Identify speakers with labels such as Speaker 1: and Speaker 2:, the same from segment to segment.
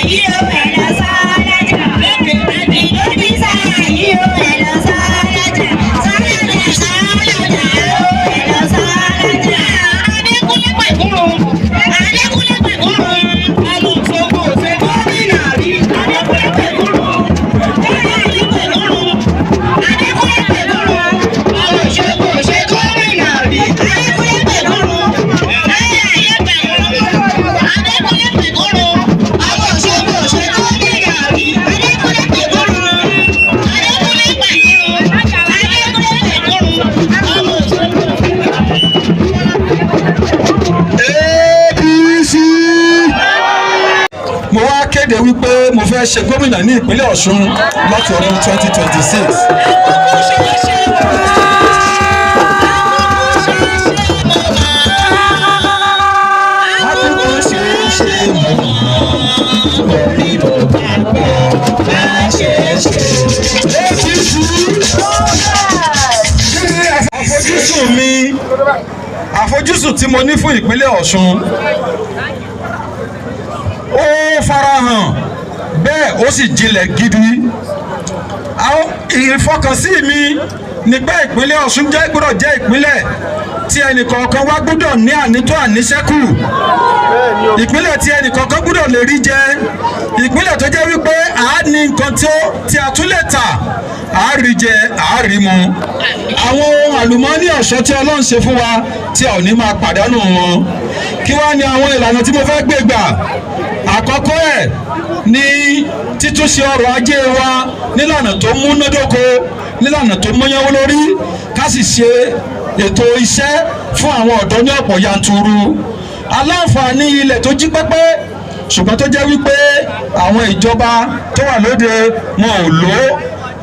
Speaker 1: Yìí ó ẹ lọ sọ́lọ́jà. Lóbi sáà yìí ó ẹ lọ sọ́lọ́jà. Sọ́lọ́jà sọ́lọ́jà ó ẹ lọ sọ́lọ́jà. Adékúnlé pẹ̀kúrú. Adékúnlé pẹ̀kúrú. Alùsókò ṣe gómìnà rí. Adékúnlé pẹ̀kúrú. Adékúnlé pẹ̀kúrú. Adékúnlé pẹ̀kúrú. Alùsókò ṣe gómìnà rí. Adékúnlé pẹ̀kúrú. Adékúnlé pẹ̀kúrú. Alùsókò ṣe gómìnà rí. Adékúnlé pẹ̀kúrú. Adékúnlé pẹ̀kúrú. Adékúnlé pẹ̀kúrú. Alùsókò.
Speaker 2: APC. Mo wá kéde wípé mo fẹ́ ṣe gómìnà ní ìpínlẹ̀ Ọ̀ṣun láti ọdún 2026.
Speaker 1: Akókó ṣe é ṣe wá. Akókó ṣe é ṣe mọ̀ wá.
Speaker 2: Akókó ṣe é ṣe mọ̀ orí mo gbàgbọ́ bá ṣe é ṣe. APC. Kí ni àfojúsùn mi? Àfojúsùn tí mo ní fún ìpínlẹ̀ Ọ̀ṣun, ó farahàn bẹ́ẹ̀, ó sì jinlẹ̀ gidi. Àwọn ìfọkànsí mi ni pé ìpínlẹ̀ Ọ̀ṣun jẹ́ gbọ́dọ̀ jẹ́ ìpínlẹ̀ tí ẹnìkọ̀ọ̀kan wá gbọ́dọ̀ ní ànító àníṣẹ́kù, ìpínlẹ̀ tí ẹnìkọ̀ọ̀kan gbọ́dọ̀ lè rí jẹ, ìpínlẹ̀ tó jẹ́ wípé à á ní nǹkan tí a tún lè tà, à á rí jẹ, à á rí mu, àwọn ohun àlùmọ́ọ́nì ọ̀ṣọ́ tí Ọlọ́run ṣe fún wa tí a ò ní máa pàdánù wọn. Kí wá ní àwọn ìlànà tí mo fẹ́ gbé gbà? Àkọ́kọ́ ẹ̀ ní títúnṣe ọrọ̀ ajé wa nílànà tó múnádóko, nílànà tó mọ́yánwó lórí, ká sì ṣe ètò iṣẹ́ fún àwọn ọ̀dọ́ ní ọ̀pọ̀ yanturu. Aláǹfààní ilẹ̀ tó jí pépé, ṣùgbọ́n tó jẹ́ wípé àwọn ìjọba tó wà lóde wọn ò lò ó.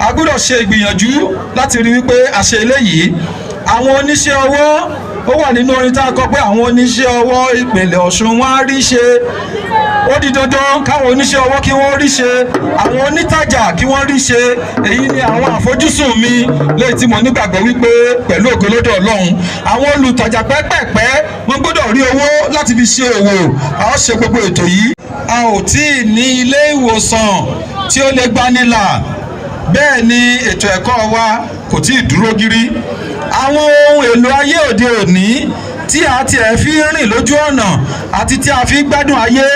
Speaker 2: A gbọ́dọ̀ ṣe ìgbìyànjú láti rí wípé a ṣe eléyìí. Àwọn oníṣẹ́ ọwọ́, ó wà nínú orin tá a kọ pé àwọn oníṣẹ́ ọwọ́ ìpínlẹ̀ Ọ̀ṣun wọn á rí ṣe. Ó di dandan káwọn oníṣẹ́ ọwọ́ kí wọ́n rí ṣe, àwọn onítàjà kí wọ́n rí ṣe. Èyí ni àwọn àfojúsùn mi léyìí tí mo nígbàgbọ́ wípé pẹ̀lú ògo lọ́dọ̀ Ọlọ́run, àwọn olùtajà pẹ́pẹ́pẹ́ wọ́n gbọ́dọ̀ rí owó láti fi ṣe òwò. A ó ṣe gbogbo ètò yìí. A ò tí ì ní ilé ìwòsàn tí ó lè gbanilà, bẹ́ẹ̀ ni ètò ẹ̀kọ́ wa kò tí ì dúró gírí. Àwọn ohun èlò ayé òde òní tí a tiẹ̀ fi ń rìn lójú ọ̀nà àti tí a fi ń gbádùn ayé,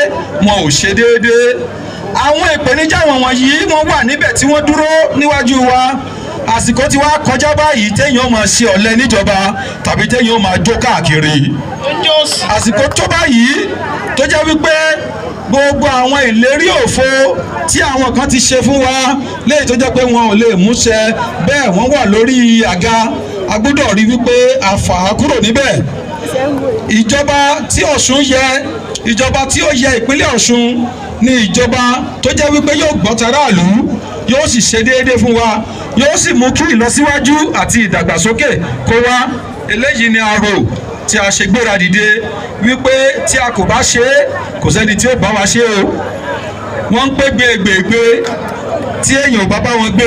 Speaker 2: wọn ò ṣe déédéé. Àwọn ìpèníjà wọ̀nyí, wọ́n wà níbẹ̀ tí wọ́n dúró níwájú wa. Àsìkò tí wàá kọjá báyìí téèyàn ó máa ṣe ọ̀lẹ níjọba tàbí téèyàn ó máa jó káàkiri. Àsìkò tó báyìí tó jẹ́ wípé gbogbo àwọn ìlérí òfo tí àwọn kan ti ṣe fún wa léyìí tó jẹ́ pé wọn ò lè múṣẹ, bẹ́ẹ̀ wọ́n wà lórí àga, a gbọ́dọ̀ rí wípé a fà á kúrò níbẹ̀. Ìjọba tí Ọ̀ṣun yẹ, ìjọba tí ó yẹ ìpínlẹ̀ Ọ̀ṣun ní ìjọba tó jẹ́ wípé yóò gbọ́ taráàlú, yóò sì ṣe déédéé fún wa, yóò sì mú kí ìlọsíwájú àti ìdàgbàsókè kó wá. Eléyìí ni a rò tí a ṣe gbéra dìde wípé tí a kò bá ṣe é, kò sẹ́ni tí ó bá wa ṣe o. Wọ́n ń pè gbé tí èèyàn ò bá bá wọn gbé,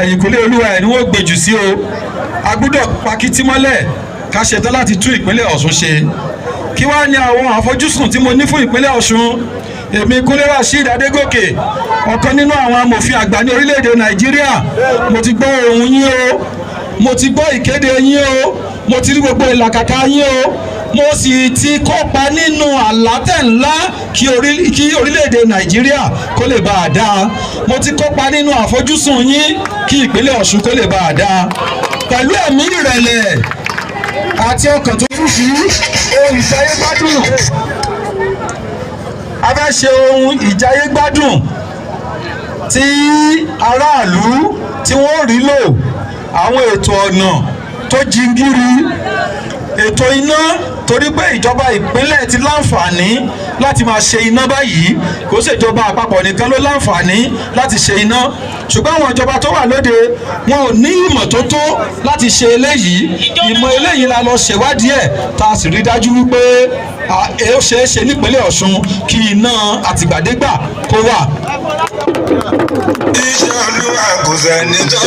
Speaker 2: ẹ̀yìnkùlé olúwa ẹ̀ ni wọ́n gbé jù sí o. A gbọ́dọ̀ pakítí mọ́lẹ̀ ká ṣetán láti tún ìpínlẹ̀ Ọ̀ṣun ṣe. Kí wá ní àwọn àfojúsùn tí mo ní fún ìpínlẹ̀ Ọ̀ṣun? Èmi, Kúnlé Rasheed Adégòkè, ọ̀kan nínú àwọn amòfin àgbà ní orílẹ̀-èdè Nàìjíríà, mo ti gbọ́ ohùn yín o, mo ti gbọ́ ìkéde yín o, mo ti rí gbogbo ìlàkàkà yín o, mo sì ti kópa nínú àlátẹ̀ ńlá kí orílẹ̀-èdè Nàìjíríà kó lè bá a dáa. Mo ti kópa nínú àfojúsùn yín kí ìpínlẹ̀ Ọ̀ṣun kó lè bá a dáa. Pẹ̀lú ẹ̀mí ìrẹ̀lẹ̀ àti ọkàn tó fúfú, ohun ìjayé gbádùn, a fẹ́ ṣe ohun ìjayé gbádùn tí aráàlú tí wọ́n rí lò, àwọn ètò ọ̀nà tó jingiri, ètò iná, torí pé ìjọba ìpínlẹ̀ ti láǹfààní láti máa ṣe iná báyìí. Kò ṣèjọba àpapọ̀ nìkan ló láǹfààní láti ṣe iná, ṣùgbọ́n àwọn ìjọba tó wà lóde, wọn ò ní ìmọ̀ tó tó láti ṣe eléyìí. Ìmọ̀ eléyìí la lọ ṣèwádìí ẹ̀, tá a sì rí dájú wípé ó ṣeé ṣe nípínlẹ̀ Ọ̀ṣun kí iná àtìgbàdégbà kó wà.
Speaker 3: Iṣẹ́ Olúwa kò sẹ́ni tó.